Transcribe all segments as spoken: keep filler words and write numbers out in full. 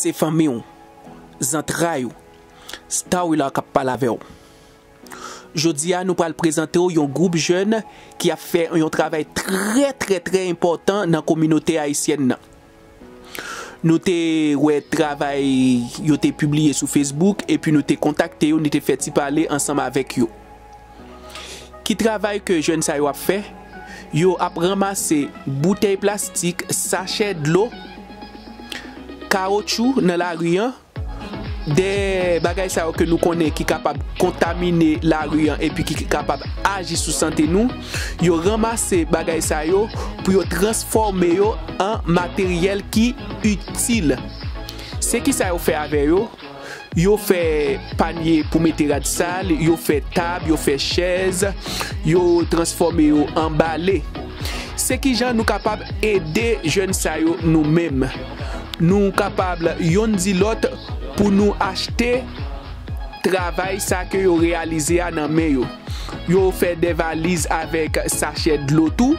Se fanmi w, zantray ou, Starwiller k ap pale avè w. Jodi a, nou pral prezante w yon gwoup jèn ki ap fè yon travay trè, trè, trè enpòtan nan kominote ayisyèn nan. Nou te wè travay yo te pibliye sou Facebook, epi nou te kontakte yo, nou te fè ti pale ansanm avèk yo. Ki travay ke jèn sa yo ap fè? Yo ap ranmase boutèy plastik, sachè dlo, kawotchou nan lari an, de bagay sa yo ke nou konnen ki kapab kontamine lari an epi ki kapab aji sou sante nou. Yo ranmase bagay sa yo pou yo transfòme yo an materyèl ki itil. Se ki sa yo fè avè yo? Yo fè panye pou mete rad sal, yo fè tab, yo fè chèz, yo transfòme yo an bale. Se ki jan nou kapab ede jèn sa yo nou menm? Nou kapab yonn di lòt pou nou achte travay sa ke yo reyalize a nan men yo. Yo fè de valiz avèk sachè dlo tou.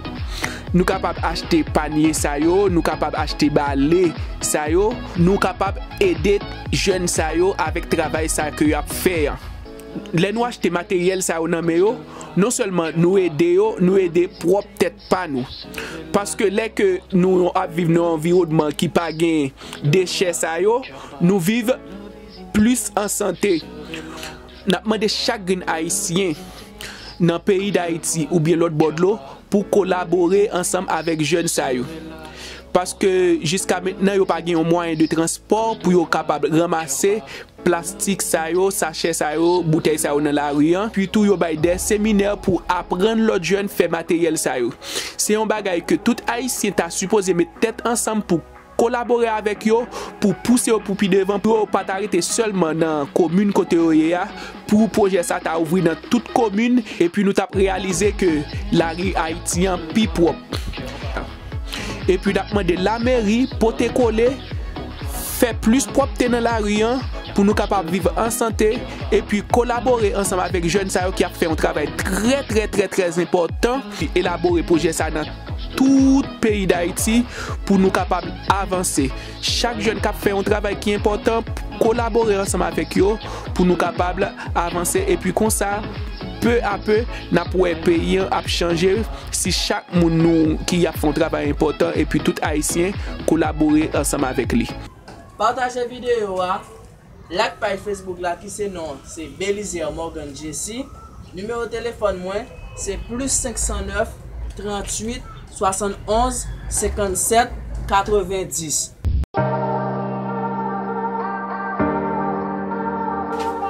Nou kapab achte panye sa yo, nou kapab achte bale sa yo, nou kapab ede jèn sa yo avèk travay sa ke y ap fè an. Lè nou achte materyèl sa yo nan men yo, non sèlman nou ede yo, nou ede pwòp tèt pa nou. Paske lè ke nou ap viv nan yon anviwònman ki pa gen dechè sa yo, nou viv plis an sante. N ap mande chak grenn Ayisyen nan peyi Dayiti oubyen lòt bò dlo pou kolabore ansanm avèk jèn sa yo. Paske jiska mentnan, yo pa gen yon mwayen de transpò pou yo kapab ranmase plastik sa yo, sachè sa yo, boutèy sa yo nan lari an. Epi tou, yo bay de seminè pou aprann lòt jèn fè materyèl sa yo. Se yon bagay ke tout Ayisyen ta sipoze met tèt ansanm pou kolabore avèk yo, pou pouse yo pou pi devan, pou yo pa ta rete sèlman nan komin kote yo ye a, pou pwojè sa ta ouvri nan tout komin, epi nou t ap reyalize ke lari Ayiti an pi pwòp. Epi n ap mande lameri pote kole, fè plis pwòpte nan lari an, pou nou kapab viv an sante, epi kolabore ansanm avèk jèn sa yo ki ap fè yon travay trè, trè, trè, trè enpòtan, elabore pwojè sa nan tout peyi Dayiti pou nou kapab avanse. Chak jèn k ap fè yon travay ki enpòtan, kolabore ansanm avèk yo pou nou kapab avanse, epi konsa, pe a pe, n ap wè peyi an ap chanje si chak moun nou ki ap fè yon travay enpòtan epi tout Ayisyen kolabore ansanm avèk li. Pataje videyo a, like paj Facebook la ki se non se Belizaire Morgan Jessy. Nimewo telefòn mwen se plis senk san nèf, tranntuit, swasannonz, senkannsèt, katrevendis.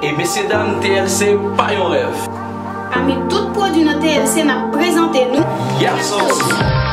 E mesye dam, T L C pa yon rèv. Pami tout pwodui nan T L C n ap prezante nou Yasons.